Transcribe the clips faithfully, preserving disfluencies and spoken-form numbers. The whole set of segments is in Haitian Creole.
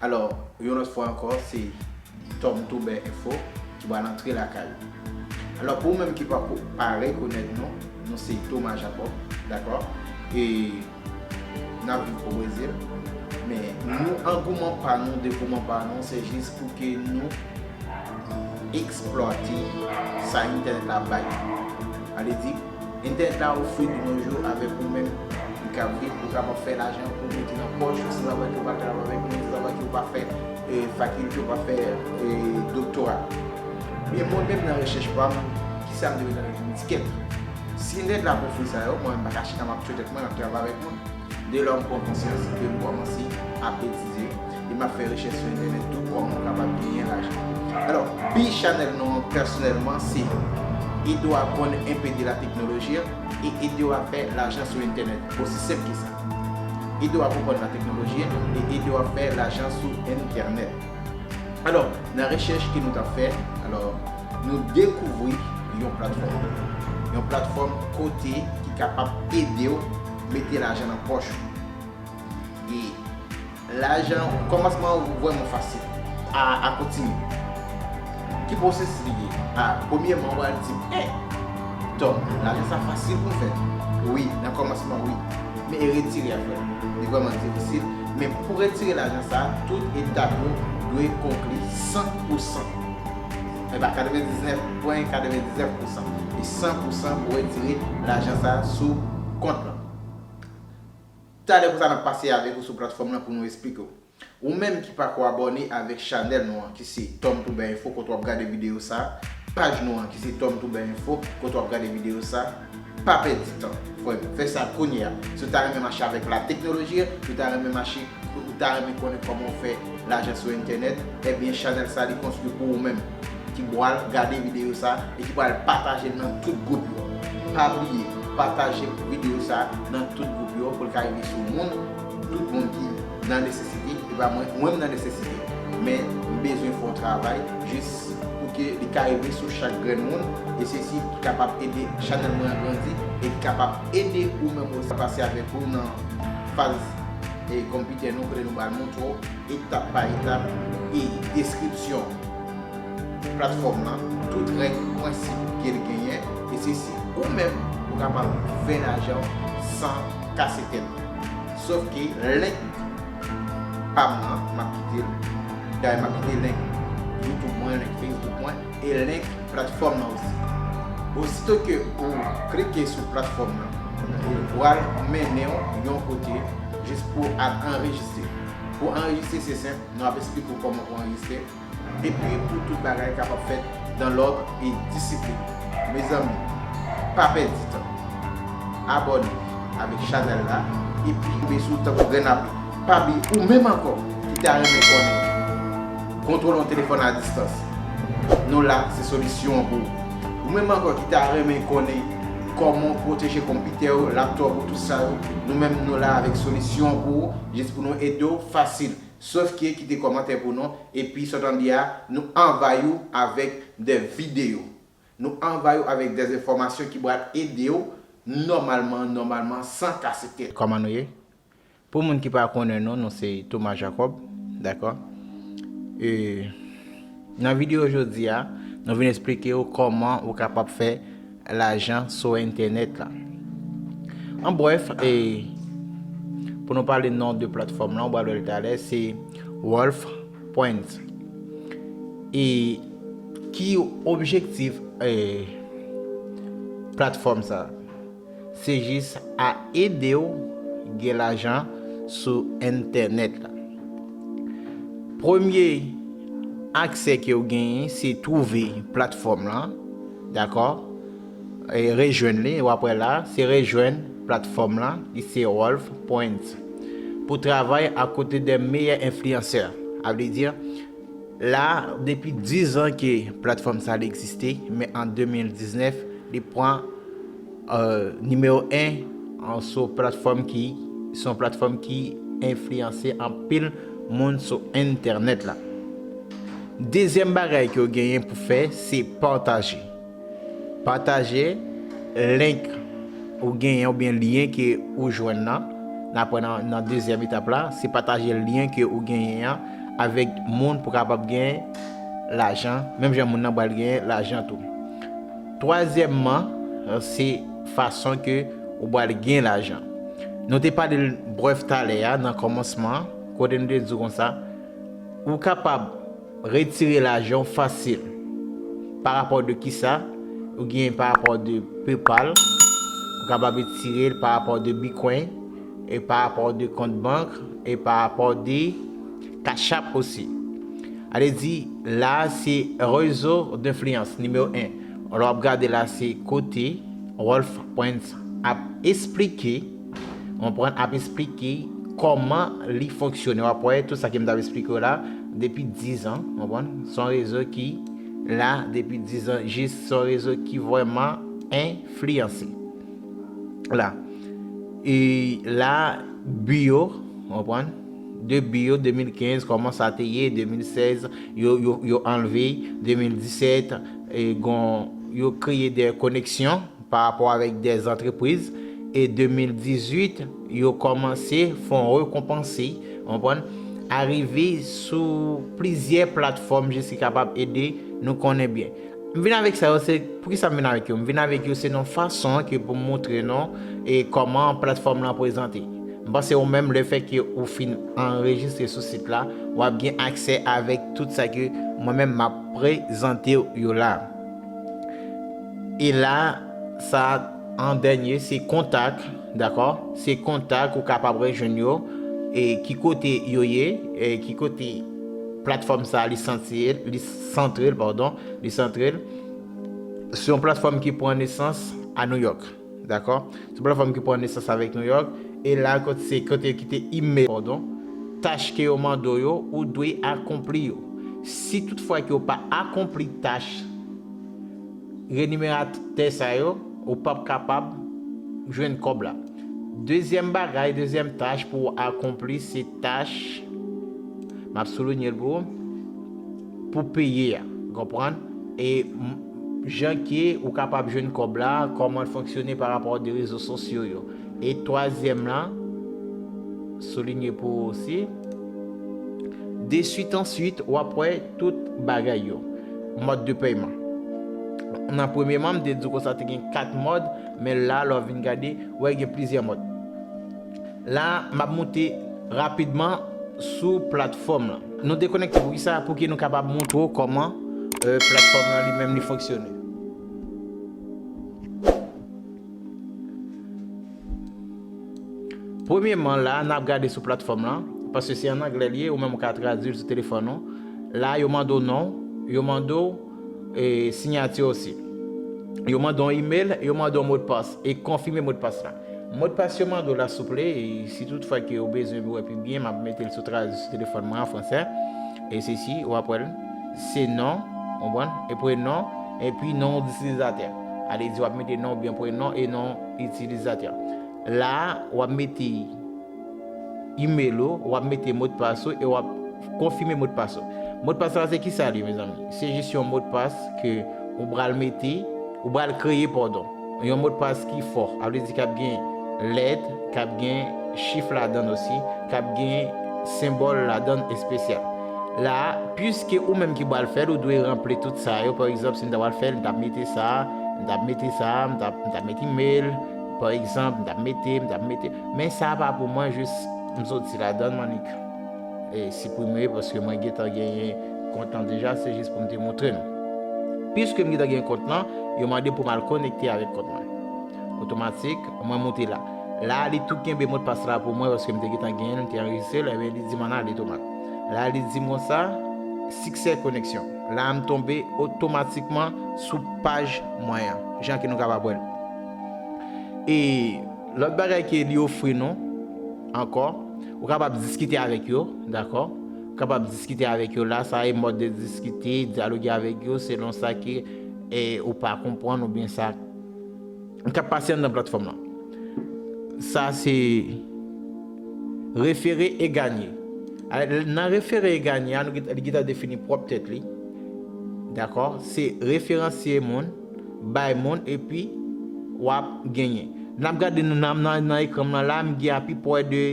Alò, yon lòt fwa ankò, se Tom Toubè Info ki pral antre lakay ou. Alò, pou ou menm ki pa, pa rekonèt nou, nou se Thomas Jacob, dakò? E n ap viv o Brezil, men nou, angouman pa nou, degouman pa nou, se jis pou ke nou eksplwate sa entènèt la bay. Sa vle di, entènèt la ofri de nos jours avèk ou menm, ou ka viv, ou kapab fè lajan pou mete nan pòch ou, se pa paske ou pa travay avèk nou, se pa paske ou pa fè, eh, fakilte, ou pa fè, eh, doktora. Men mwen menm nan rechèch pa m, kisa m te mete nan etikèt? Si entènèt la ofri sa yo, mwen menm pa ka chita m ap tchwe tèt mwen, m ap travay avèk moun. De lè m pran konsyans, ke m kòmanse ap etidye, e m ap fè rechèch sou entènèt tou, kòman w kapab genyen lajan. Alò, bi chanèl nou an pèsonèlman, se ede w aprann enpe de la teknoloji e ede w a fè lajan sou entènèt. Osi senp ke sa. Ede w a konprann la teknoloji e ede w a fè lajan sou entènèt. Alò, nan rechèch ke nou t ap fè, alò, nou dekouvri yon platfòm. Yon platfòm kote ki kapab ede w mete lajan nan pòch ou. E lajan, kòmansman an vrèman fasil a, a kontinye. Ki pwosesis li ye? A, premyèman, w al di, "Hey, Tom, lajan sa fasil pou m fè." Wi, nan kòmansman, wi. Men e retire a, frè. Li vrèman difisil. Men pou retire lajan sa, tout etap yo dwe konkli san pou san. E pa katrevendiznèf pwen katrevendiznèf pousan. E san pousan pou retire lajan sa sou kont lan. Talè konsa n ap pase avèk ou sou platfòm lan pou nou esplike w. Ou menm ki pako abòne avèk chanèl nou an, ki se Tom Toubè Info, kote w ap gade videyo sa, paj nou an, ki se Tom Toubè Info, kote w ap gade videyo sa, pa pèdi tan, frè m. Fè sa kounye a. Si w ta renmen mache avèk la teknoloji, si w ta renmen mache, ou ta renmen konnen kòman w fè lajan sou entènèt, ebyen, chanèl sa, li konstwi pou ou menm ki pral gade videyo sa e ki pral pataje l nan tout gwoup yo. Pa bliye, pataje videyo sa nan tout gwoup yo pou l ka rive sou moun, tout moun ki nan nesesite, e pa mwen, mwen m nan nesesite. Men m bezwen fè yon travay jis pou ke li ka rive sou chak grenn moun, e se sa ki kapab ede chanèl mwen an grandi e ki kapab ede ou menm osi pase avèk ou nan faz, e, konpitè nou, kote nou pral montre w etap pa etap e deskripsyon platfòm lan, tout règ, prensip ke l genyen, e se si ou menm ou kapab fè lajan w san kase tèt. Sòf ke link pa m nan, m ap kite l. Dayè, m ap kite link YouTube mwen, link Facebook mwen, e link platfòm nan osi. Osito ke ou klike sou platfòm nan, li pral mennen w yon kote jis pou al anrejistre. Pou anrejistre, se senp, nou ap esplike w kòman pou anrejistre. Epi pou tout bagay kapab fèt dan lòd e disiplin. Mezanmi, pa pèdi tan. Abòne avèk chanèl la, epi kenbe sou tankou grenn api. Pa bliye, ou menm ankò ki ta renmen konnen kontwole yon telefòn a distans, nou la, se solisyon an pou ou. Ou menm ankò ki ta renmen konnen kòman w pwoteje konpitè w, laptòp ou, tout sa yo, nou menm nou la avèk solisyon an pou ou, jis pou nou ede w fasil. Sòf ke kite kòmantè pou nou, epi sa w tande a, nou anvayi w avèk de videyo. Nou anvayi w avèk de enfòmasyon ki pral ede w nòmalman, nòmalman, san kase tèt. Kòman nou ye? Pou moun ki pa konnen nou, nou se Thomas Jacob, dakò? E nan videyo jodi a, nou vin esplike w kòman ou kapab fè lajan sou entènèt la. An brèf, e, pou nou pale non de platfòm lan, ou pral wè l talè, se Wolf Points. E ki objektif, e, platfòm sa? Se jis a ede w gen lajan sou entènèt la. Premye aksè ke w genyen, se twouve platfòm lan, dakò? E rejwenn li, w ap wè la, se rejwenn platfòm lan, ki se Wolf Points. Pou travay akote de meyè enfliyansè, a vle di, la, depi diz an ke platfòm sa li egziste, men an de mil diznèf, li pran, euh, nimewo en, an, sou platfòm ki, se yon platfòm ki enfliyanse anpil moun sou entènèt la. Dezyèm bagay ke w genyen pou fè, se pataje. Pataje link ou genyen oubyen lyen ke ou jwenn nan. N ap wè nan, nan dezyèm etap la, se pataje lyen ke ou genyen an avèk moun pou kapab gen lajan, menm jan moun nan pral gen lajan tou. Twazyèmman, se fason ke ou pral gen lajan. Nou te pale l brèf talè a nan kòmansman, kote nou te di w konsa, ou kapab retire lajan w fasil. Pa rapò de kisa? Ou gen pa rapò de PayPal, ou kapab retire l pa rapò de Bitcoin, e pa rapò de kont bank, e pa rapò de Cash App osi. Ale di, la se rezo denfliyans nimewo en. Lè w ap gade la, se kote Rolf Prince ap esplike, konprann, ap esplike kòman li fonksyone. W ap wè tout sa ke m t ap esplike w la depi diz an, konprann? Se yon rezo ki la depi diz an, jis se yon rezo ki vrèman enfliyanse. La. E la, bio, konprann? De bio, de mil kenz, kòman sa te ye, de mil sèz, yo, yo, yo anlve, de mil disèt, e gon, yo kreye de koneksyon pa rapò avèk de zantrepriz, e de mil dizuit, yo kòmanse fè yon rekonpanse, konprann? Arive sou plizyè platfòm jis ki kapab ede nou konnen byen. M vin avèk sa yo, se poukisa m vin avèk yo? M vin avèk yo, se yon fason ke pou m montre nou e kòman platfòm lan prezante. M panse ou menm, lefètke ou fin anrejistre sou sit la, w ap gen aksè avèk tout sa ke mwen menm m ap prezante w yo la. E la, sa an dènye, se kontak, dakò? Se kontak, ou kapab rejwenn yo, e ki kote yo ye, e ki kote platfòm sa li santi, li santre l, padon, li santre l. Se yon platfòm ki pran nesans a New York, dakò? Se yon platfòm ki pran nesans avèk New York, e la kot-, se kote yo kite imèl, padon, tach ke yo mande w yo, ou dwe akonpli yo. Si toutfwa ke w pa akonpli tach renimeratè sa yo, ou p ap kapab jwenn kòb la. Dezyèm bagay, dezyèm tach pou w akonpli, se tach, m ap soulinye l pou ou, pou peye a, konprann? E m-, jan ke ou kapab jwenn kòb la, kòman l fonksyone pa rapò de rezo sosyo yo. E twazyèm lan, soulinye pou ou osi, deswit answit, w ap wè tout bagay yo. Mòd de pèyman. Nan premyèman, m te di w konsa te gen kat mòd, men la, lè w vin gade, w wè gen plizyè mòd. La, m ap moute rapidman sou platfòm lan. Nou dekonekte pou kisa? Pou ke nou kapab montre w kòman, euh, platfòm lan li menm li fonksyone. Premyèman, la, n ap gade sou platfòm lan, paske se an anglè li ye, ou menm ou ka tradui l sou telefòn ou. La, yo mande w non, yo mande w, e, siyati osi. Yo mande w imèl, yo mande w modpas, e konfime modpas la. Modpas yo mande w la, souple, e si toutfwa ke ou bezwen wè pi byen, m ap mete l sou tradui sou telefòn mwen an fransè. E se si, w ap wè l, se non, konprann? E prenon, epi non itilizatè. Ale di w ap mete non oubyen prenon e non itilizatè. La, w ap mete imèl ou, w ap mete modpas ou e w ap konfime modpas ou. Modpas la se kisa li, mezanmi? Se jis yon modpas ke ou pral mete, ou pral kreye, padon. Yon modpas ki fò, sa vle di k ap gen lèt, k ap gen chif ladan l osi, k ap gen senbòl ladan l espesyal. La, piske ou menm ki pral fè l, ou dwe ranpli tout sa yo. Pa egzanp, si m ta pral fè l, m t ap mete sa, m t ap mete sa, m t ap, m t ap mete imèl, pa egzanp, m t ap mete, m t ap mete. Men sa pa pou mwen, jis m soti ladan l, m annik, e, siprime, paske mwen gentan genyen kont lan deja, se jis pou m te montre nou. Piske m gentan gen kont lan, yo mande pou m al konekte avèk kont mwen. Otomatik, mwen moute la. La, li tou kenbe modpas la pou mwen, paske m te gentan genyen l, m te anrejistre l, ebyen, li di m ann ale, Thomas. La, li di m konsa, siksè koneksyon. La, m tonbe otomatikman sou paj mwen an, jan ke nou kapab wè l. E lòt bagay ke li ofri nou ankò, ou kapab diskite avèk yo, dakò? Ou kapab diskite avèk yo la, sa e mòd de diskite, dyaloge avèk yo selon sa ke, e, ou pa konprann oubyen sa k ap pase anndan platfòm lan. Sa se refere e ganye. A, nan refere e ganye a, nou gen, li gentan defini pwòp tèt li. Dakò? Se referansye moun, bay moun, epi w ap genyen. N ap gade nan, nan, nan ekran m nan la, m gen apiprè de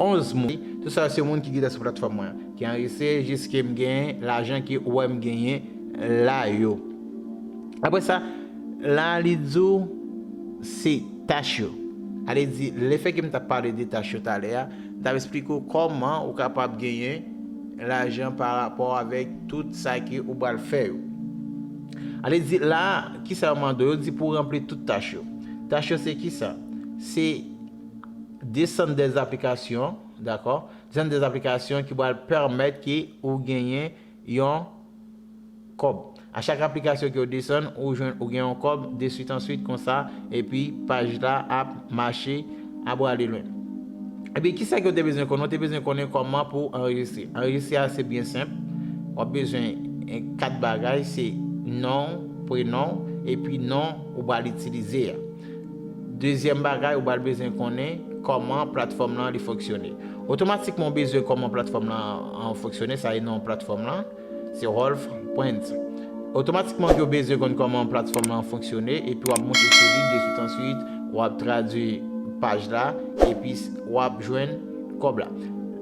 onz moun. Tout sa se moun ki gentan sou platfòm mwen an, ki anrejistre jiske m genyen lajan ke ou wè m genyen la yo. Apre sa, la li di w se tach yo. Ale di, lefètke m t ap pale de tach yo talè a, m t ap esplike w kòman ou kapab genyen lajan pa rapò avèk tout sa ke ou pral fè yo. Ale di la, kisa yo mande w? Yo di pou w ranpli tout tach yo. Tach yo se kisa? Se descente des applications, dakò? Descente des applications ki pral pèmèt ke ou genyen yon kòb. A chak aplikasyon ke w desann, ou jwenn, ou gen yon kòb, deswit answit konsa, epi paj la ap mache, ap ale lwen. Epi kisa ke w te bezwen konnen? Ou te bezwen konnen kòman pou w anrejistre. Anrejistre a se byen senp. W ap bezwen, eh, kat bagay, se non, prenon, epi non ou pral itilize a. Dezyèm bagay, ou pral bezwen konnen kòman platfòm lan li fonksyone. Otomatikman, ou bezwen kòman platfòm lan an fonksyone, sa e non platfòm lan, se Rolf Prince. Otomatikman ke w bezwen konn kòman platfòm lan fonksyone, epi w ap monte sou li, deswit answit, w ap tradui paj la, epi s- w ap jwenn kòb la.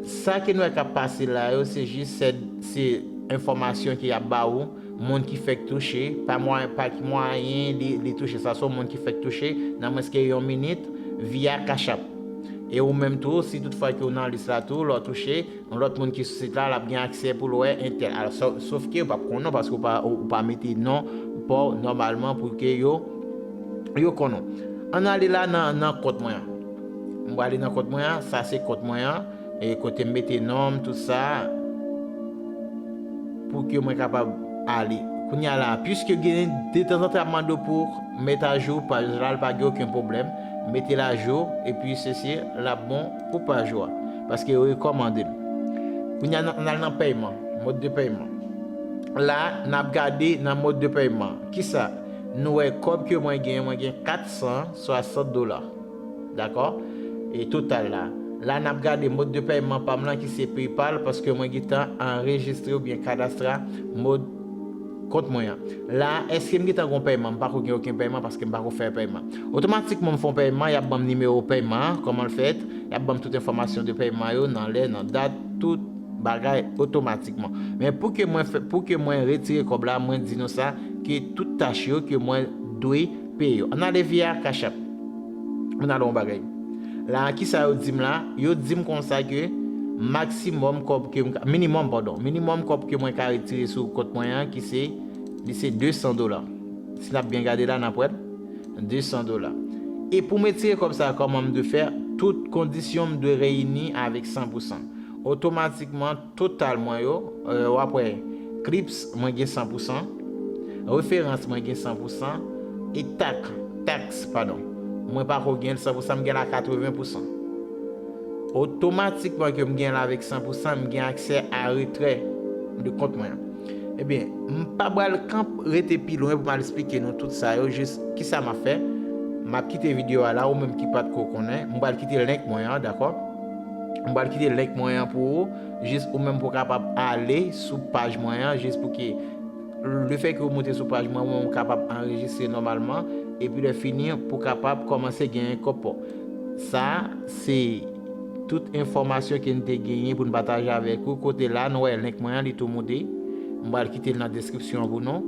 Sa ke nou wè k ap pase la yo, se jis se, se enfòmasyon ke y ap ba ou, moun ki fèk touche, pa mwayen, pa ki mwayen li, li touche. Sa se yon moun ki fèk touche nan mwens ke yon minit via Cash App. E ou menm tou, si tout fwa ke w nan lis la tou, lè w touche, yon lòt moun ki sou sit la, l ap gen aksè pou l wè entèl. Alò, sò- sof ke ou p ap konn non, paske ou pa, ou, ou pa mete non pa w nòmalman pou ke yo, yo konn ou. Ann ale la nan, nan kont mwen an. M prale nan kont mwen an, sa se kont mwen an, e kote m mete non m, tout sa, pou ke mwen kapab ale. Kounye a la, piske gen detanzantan ap mande w pou mete ajou paj la, l pa gen okenn pwoblèm. Mete l ajou, epi se, se l ap bon pou paj ou a. Paske yo rekòmande l. Kounye a, n al nan pèyman, mòd de pèyman. La, n ap gade nan mòd de pèyman. Kisa? Nou wè kòb ke mwen gen, mwen gen kat san swasant dola. Dakò? E total la. La, n ap gade mòd de pèyman pa m lan ki se PayPal, paske mwen gentan anrejistre oubyen kadastre mòd kont mwen an. La, èske m gentan gon pèyman? M pako gen okenn pèyman paske m pako fè pèyman. Otomatikman, m fè yon pèyman, y ap ban m nimewo pèyman an, kòman l fèt, y ap ban m tout enfòmasyon de pèyman yo, nan lè, nan dat, tout bagay otomatikman. Men pou ke mwen fè, pou ke mwen retire kòb la, mwen di nou sa, ke tout tach yo ke mwen dwe peye yo. Ann ale via Cash App. Ann ale yon bagay. La, kisa yo di m la? Yo di m konsa ke maksimòm kòb ke m ka, minimòm, padon, minimòm kòb ke mwen ka retire sou kont mwen an, ki se, li se de san dola. Si n ap byen gade la, n ap wè l, de san dola. E pou m retire kòb sa, kòman m dwe fè? Tout kondisyon m dwe reyini avèk san pou san. Otomatikman, total mwen yo, euh, w ap wè, Clips, mwen gen san pou san, referans, mwen gen san pou san, e tak, taks, padon, mwen pako gen l san pou san, m gen la katreven pou san. Otomatikman ke m gen l avèk san pou san, m gen aksè a retrè de kont mwen an. Ebyen, m pa pral kanp rete pi lwen pou m al esplike nou tout sa yo, jis kisa m ap fè. M ap kite videyo a la, ou menm ki pa t ko konnen, m pral kite link mwen an, dakò? M pral kite link mwen an pou ou, jis ou menm pou w kapab ale sou paj mwen an, jis pou ke lefètke ou moute sou paj mwen, ou menm ou kapab anrejistre nòmalman, epi lè fini, pou w kapab kòmanse genyen kòb pa w. Sa, se tout enfòmasyon ke n te genyen pou n pataje avèk ou. Kote la, nou wè link mwen an, li tou moute. M pral kite l nan deskripsyon an pou nou.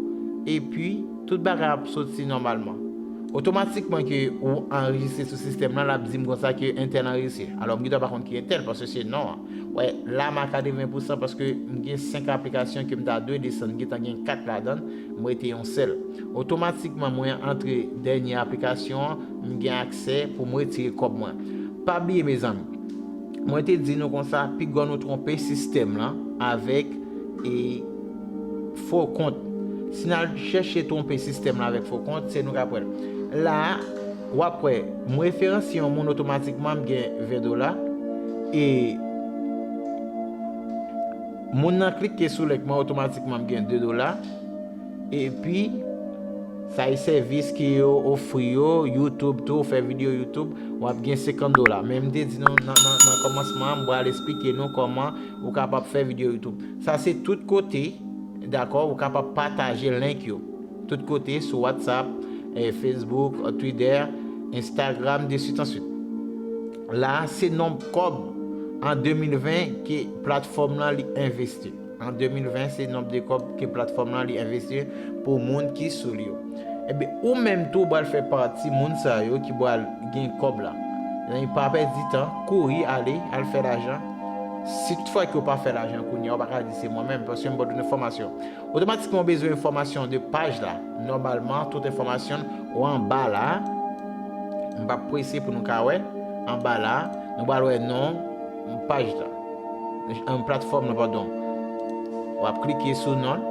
Epi, tout bagay ap soti nòmalman. Otomatikman ke ou anrejistre sou sistèm lan, l ap di m konsa ke entèl anrejistre. Alò, m gentan pa konn ki entèl, paske se non an. Wè, la m a katreven pou san paske m gen senk aplikasyon ke m ta dwe desann, m gentan gen kat ladan l, m rete yon sèl. Otomatikman, mwen antre dènye aplikasyon an, m gen aksè pou m retire kòb mwen. Pa bliye, mezanmi, mwen te di nou konsa, piga nou twonpe sistèm lan avèk, e, fo kont. Si n al chèche twonpe sistèm lan avèk fo kont, se nou k ap wè l. La, w ap wè, m referanse yon moun, otomatikman, m gen ven dola. E moun nan klike sou link mwen, otomatikman, m gen de dola. Epi, sa e sèvis ke yo ofri yo, YouTube tou, fè videyo YouTube, w ap gen senkant dola. Men m te di nou nan, nan, nan kòmansman an, m pral esplike nou kòman ou kapab fè videyo YouTube. Sa se tout kote, dakò, ou kapab pataje link yo. Tout kote, sou WhatsApp, eh, Facebook, Twitter, Instagram, deswit answit. La, se nonb kòb an de mil ven ke platfòm lan li envesti. An de mil ven, se nonb de kòb ke platfòm lan li envesti pou moun ki sou li yo. Ebyen, ou menm tou, ou pral fè pati moun sa yo ki pral gen kòb la. Mezanmi, pa pèdi tan, kouri ale, al fè lajan. Si toutfwa ke w pa fè lajan kounye a, ou pa ka di se mwen menm, paske m ba w tout enfòmasyon. Otomatikman, ou bezwen enfòmasyon de paj la. Nòmalman, tout enfòmasyon ou anba la. M p ap prese pou nou ka wè. Anba la, nou pral wè non paj la. An, platfòm nan, padon. W ap klike sou non l,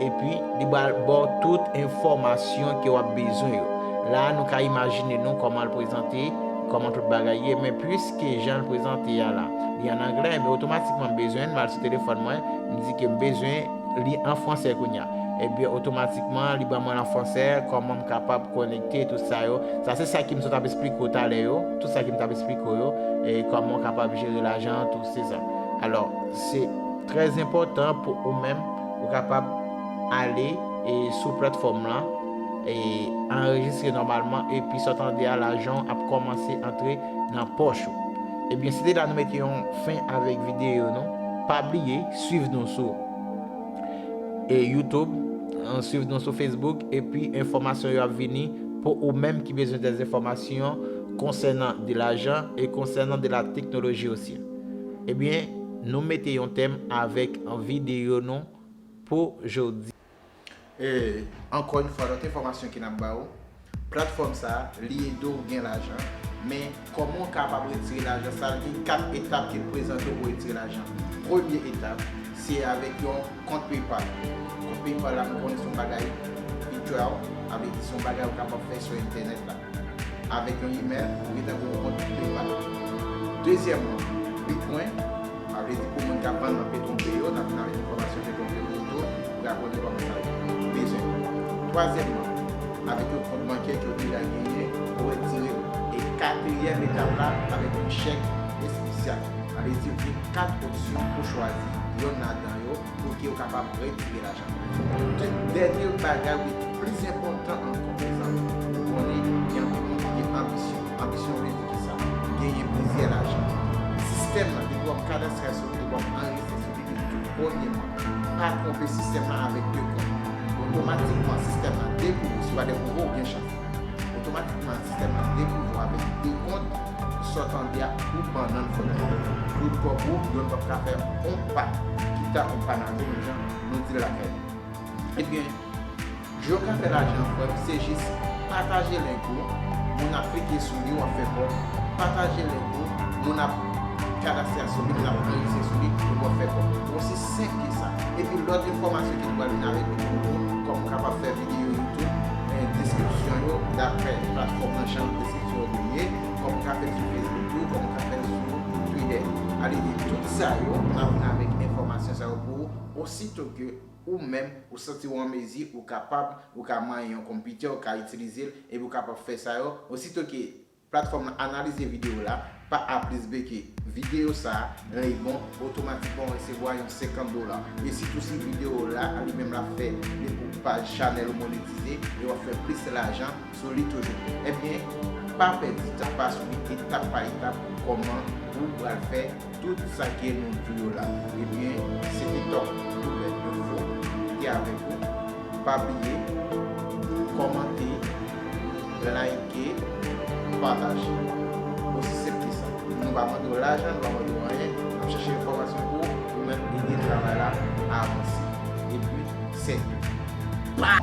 epi li pral ba w tout enfòmasyon ke w ap bezwen yo. La a, nou ka imajine nou kòman l prezante, kòman tout bagay ye, men piske jan l prezante a la, li an anglè, men otomatikman m bezwen l, m al sou telefòn mwen, m di ke m bezwen li an fransè kounye a. Ebyen, otomatikman, li ban mwen l an fransè, kòman m kapab konekte tout sa yo. Sa se sa ke m sot ap esplike w talè yo, tout sa ke m t ap esplike w yo, e kòman w kapab jere lajan, tout se sa. Alò, se trè enpòtan pou ou menm, ou kapab ale, e, sou platfòm lan, e anrejistre nòmalman, epi sa w tande a, lajan w ap kòmanse antre nan pòch ou. Ebyen, se te la nou mete yon fen avèk videyo nou. Pa bliye, swiv nou sou, e, YouTube, an, swiv nou sou Facebook, epi enfòmasyon yo ap vini pou ou menm ki bezwen de enfòmasyon konsènan de lajan e konsènan de la teknoloji osi. Ebyen, nou mete yon tèm avèk videyo nou pou jodi. E, ankò yon fwa, lòt enfòmasyon ke n ap ba ou, platfòm sa a, li ede w gen lajan, men kòman w kapab retire lajan sa a, li gen kat etap ke l prezante w pou retire lajan. Premye etap, se avèk yon kont PayPal. Kont PayPal la, nou konnen se yon bagay virtual, sa vle di se yon bagay ou kapab fè sou entènèt la. Avèk yon imèl, ou gentan gen yon kont PayPal. Dezyèmman, Bitcoin, sa vle di pou moun k ap vann nan Petronpay yo, n ap vin avèk enfòmasyon Petronpay yo tou, pou ka konnen kòman sa ye. Bezwen. Twazyèmman, avèk yon kont bankè ke w deja genyen, ou retire. E katriyèm etap la, avèk yon chèk espesyal. Sa vle di ou gen kat opsyon pou chwazi. Yonn ladan yo, pou ke w kapab retire lajan. Tout dènye bagay ou plis enpòtan ankò, mezanmi, ou konnen gen anpil moun ki gen anbisyon. Anbisyon vle di ki sa? Genyen plizyè lajan. Sistèm nan, depi w ap kadastre sou li, depi w ap anrejistre sou li, depi tout premye mwa, pa twonpe sistèm nan avèk de kont. Otomatikman, sistèm nan dekouvri, si w pa dekouvri, ou gen chans. Otomatikman, sistèm nan dekouvri w avèk de kont, sa w tande a, ou bannann fò nan. Tout kòb ou, yonn p ap ka fè yon pa, kita yon pa nan menm jan nou di l lakay nou. Ebyen, jan w ka fè lajan, frè m, se jis pataje link ou, moun ap klike sou li, w ap fè kòb. Pataje link ou, moun ap kadastre sou li, moun ap anrejistre sou li, epi w ap fè kòb. Osi senp ke sa. Epi lòt enfòmasyon ki nou pral vin avèk videyo, kòman w kapab fè videyo YouTube, eh, deskripsyon yo, daprè platfòm nan, jan deskripsyon yo te ye, kòman w ka fè l sou Facebook tou, kòman w ka fè l sou Twitter. Ale, e tout sa yo, n ap vin avèk enfòmasyon sa yo pou ou, osito ke ou menm, ou santi w an mezi, ou kapab, ou ka manyen yon konpitè, ou ka itilize l, epi ou kapab fè sa yo. Osito ke platfòm nan analize videyo la, pa a plis b ke videyo sa a, lè li bon, otomatikman w resevwa yon senkant dola. E sitou si videyo la, li menm l ap fè li pou paj chanèl ou monetize, e w ap fè plis lajan sou li toujou. Ebyen, pa pèdi tan, pa swiv etap pa etap kòman ou pral fè tout sa ke nou di w yo la. Ebyen, se te Top Youtuber Info ki te avèk ou. Pa bliye, kòmante, like, pataje. Osi senp ke sa. Nou pa mande w lajan, nou pa mande w anyen. N ap chèche enfòmasyon pou ou, pou menm ede travay la avanse. Epi, se tou. Pa!